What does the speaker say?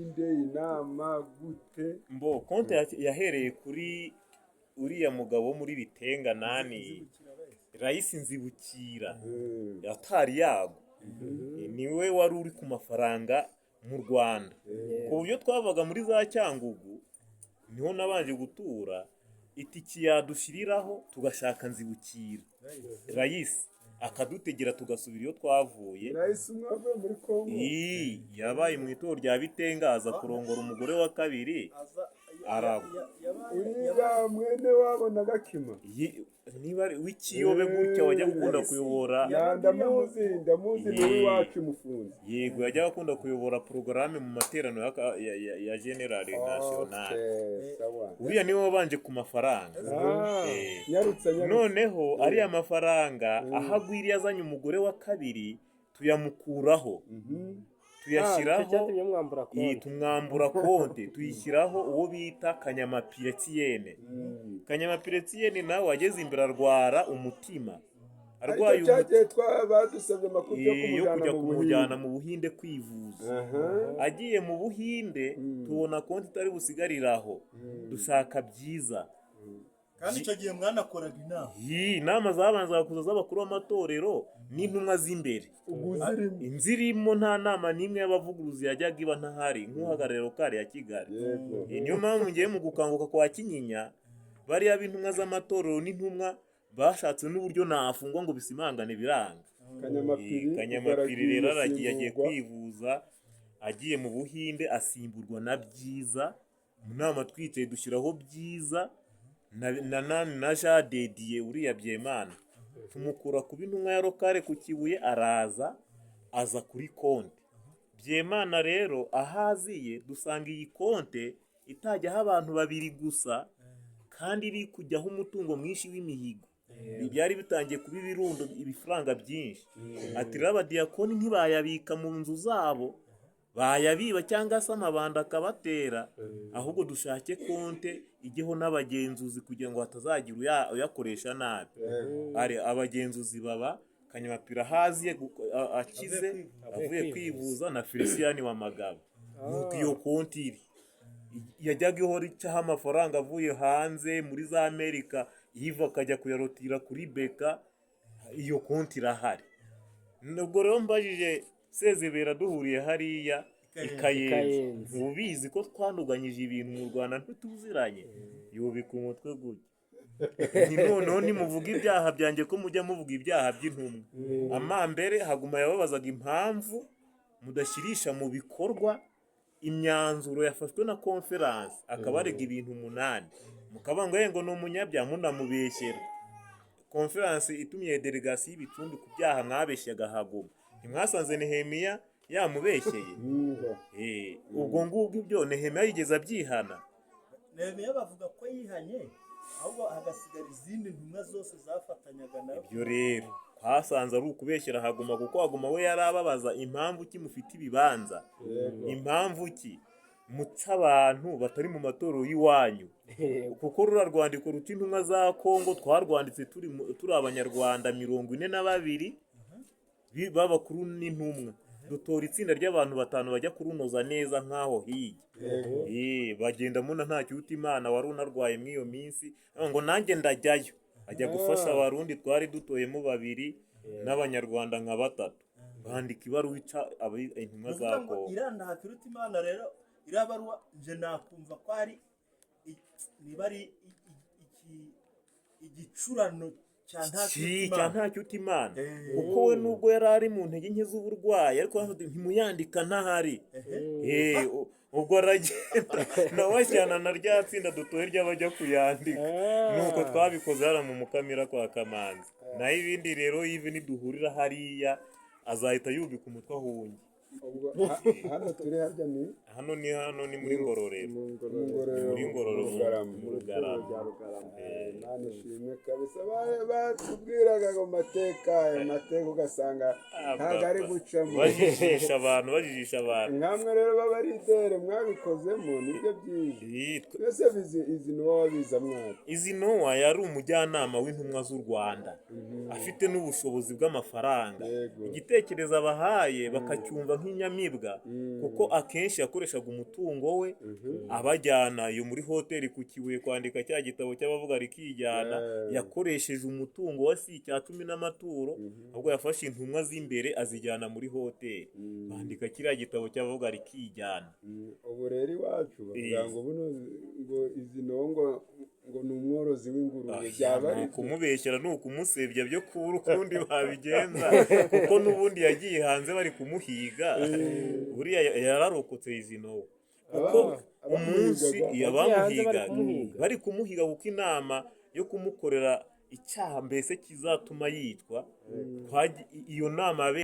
Ninde inama gute? Mbo konte yahereye kuri uriya mugabo wo muri Bitenga, nani, Rayisi Nzibukira. Atari yago niwe wari uri ku mafaranga mu Rwanda, ku buryo twavaga muri za Cyangugu, niho nabanje gutura, itiki yadushiriraho tugashaka Nzibukira Rayisi akadutegera, tugasubira iyo twavuye. Rayisi umwe avuye muri Kongo? Ii, yabaye mu itorero rya Bitenga, aza kurongora umugore wa kabiri, aragwa. Uriya mwene wabo na Gakima? Niba ari w'ikiyobe gutya, wajya gukunda kuyobora. Ya, ndamuzi, ndamuzi, ni uw'iwacu mufunze. Yego, yajyaga akunda kuyobora porogaramu mu materaniro ya General National. Okay, sawa. Uriya niwe wabanje ku mafaranga. Ah, nyarutsa, nyarutsa. Noneho ariya mafaranga aho agwiriye, azanye umugore wa kabiri, tuyamukuraho, tuyashyiraho. Icyo cyatumye mwambura Iyi konti. Tumwambura konte, tuyishyiraho uwo bita Kanyamapire Etienne. Kanyamapire Etienne nawe ageze imbere arwara umutima, arwaye Aricyo umutima. cyagiye badusabye amakuru yo Yo kumujyana kujya mu kumujyana Buhinde. mu Buhinde kwivuza. Agiye mu Buhinde, tubona konti itari busigarire aho, dushaka Byiza. Kandi icyo gihe mwanakoraga inama? Iyi inama zabanzaga kuza z'abakuru b'amatorero n'intumwa z'imbere. Ubwo uzirimo? Inzirimo, nta nama n'imwe y'abavuguruzi yajyaga iba ntahari nk'uhagarariye locale ya Kigali. Niyo mpamvu ngiye mu gukanguka kwa Kinyinya, bariya b'intumwa z'amatorero n'intumwa bashatse n'uburyo nafungwa ngo bisimangane, biranga. Kanyamapiri. Kanyamapiri rero aragiye, agiye asimburwa. kwivuza, agiye mu Buhinde, asimburwa na Byiza. Mu nama twicaye dushyiraho Byiza na Jean Dediye uriya Byemana, tumukura kuba intumwa ya locale ku Kibuye, araza aza kuri konti. Byemana rero ahaziye, dusanga iyi konte itajyaho abantu babiri gusa kandi iri kujyaho umutungo mwinshi w'imihigo. Byari bitangiye kuba ibirundo, ibifaranga byinshi. Ati rero abadiyakoni ntibayabika mu nzu zabo, bayabiba cyangwa se amabanda akabatera, ahubwo dushake konte ijyeho n'abagenzuzi kugira ngo hatazagira uyakoresha nabi. Ari abagenzuzi baba Kanyamapira haziye akize avuye kwivuza na Felicien wa Magabo. Nuko iyo konti iri yajyaga ihora icaho amafaranga avuye hanze muri za Amerika, yiva akajya kuyarotira kuri beka. Iyo konti irahari. Nubwo rero mbajije Sezibera duhuriye hariya i Kayenzi, Kayenzi. Ntubizi ko twanuganyije ibintu mu Rwanda, ntituziranye? Yubika umutwe gutya. Ni noneho nimuvuga ibyaha byanjye, ko mujya muvuga ibyaha by'intumwa amambere, Haguma yababazaga impamvu mudashyirisha mu bikorwa imyanzuro yafashwe na konferansi, akabarega ibintu 8, mukaba ngo ngo ni umunyabyaha, munamubeshyera. Konferansi itumiye delegasiyo y'ibicumbi ku byaha mwabeshyaga Haguma, ntimwasanze Nehemiya yamubeshyeye? Ngo. Ubwo ngubwo ibyo Nehemiya yigeze abyihana? Nehemiya bavuga ko yihanye, ahubwo hagasigara izindi ntumwa zose zafatanyaga nawe. Ibyo rero twasanze ari ukubeshyera Haguma, kuko Haguma we yari ababaza impamvu ki mufite ibibanza, impamvu ki muca abantu batari mu matorero y'iwanyu, kuko ruriya rwandiko ruca intumwa za Kongo twarwanditse turi Abanyarwanda 42 b'abakuru n'intumwa, dutora itsinda ry'abantu batanu bajya kurunoza neza nk'aho hirya. Bagenda muna nta kiruta Imana wari unarwaye muri iyo minsi, ngo nanjye ndajyayo, ajya gufasha Abarundi twari dutoyemo babiri n'Abanyarwanda nka batatu, bandika ibaruwa ica intumwa Ni za ukuvuga ngo Kongo. Iriya Ntakiruta Imana rero, iriya baruwa nje nakumva ko ari niba ari igicurano cya Ki cya Ntakiruta. Ntakiruta Imana, kuko we nubwo yari ari mu ntege nke z'uburwayi, ariko yaravuze, ntimuyandika ntahari. Ubwo aragenda nawe ajyana na rya tsinda dutoye ry'abajya kuyandika. Nuko twabikoze hano mu Mukamira kwa Kamanzi. Naho ibindi rero, yive niduhurira hariya azahita yubika umutwe ahunge. Ubwo hano turi harya ni Hano ni muri Ngororero. Mu Ngororero. Muri Ngororero. Mu Rugarama. Mu Rugarama. Rya Rugarama. Imana ishimwe kabisa. Batubwiraga ngo mateka, ayo mateka ugasanga ntabwo ari gucamo. Bajijisha abantu, bajijisha abantu. Nkamwe rero b'abaridere mwabikozemo, nibyo byiza. Mbese bizi izi ni wowe wabiza mwana? Izi Nowa yari umujyanama w'intumwa z'u Rwanda, afite n'ubushobozi bw'amafaranga. Igitekerezo abahaye bakacyumva nk'inyamibwa, kuko akenshi yakoresha yakoreshaga umutungo we abajyana iyo muri hoteli ku Kibuye kwandika cya gitabo cy'abavuga rikijyana. Yakoresheje umutungo wa si icya cumi n'amaturo, ahubwo yafashe intumwa z'imbere azijyana muri hoteli bandika kiriya gitabo cy'abavuga rikijyana. Ubu rero iwacu bavuga ngo buno ngo izi nongo ngo ni umworozi w'ingurube, byaba Ni ari byo? ukumubeshyera, ni ukumusebya byo kubura ukundi babigenza, kuko n'ubundi yagiye hanze bari kumuhiga. Buriya yararokotse izi nowe kuko umunsi abamuhigaga. iya Yagiye hanze bari bamuhigaga kumuhiga. Bari kumuhiga kuko inama yo kumukorera icyaha mbese kizatuma yicwa iyo nama yabereye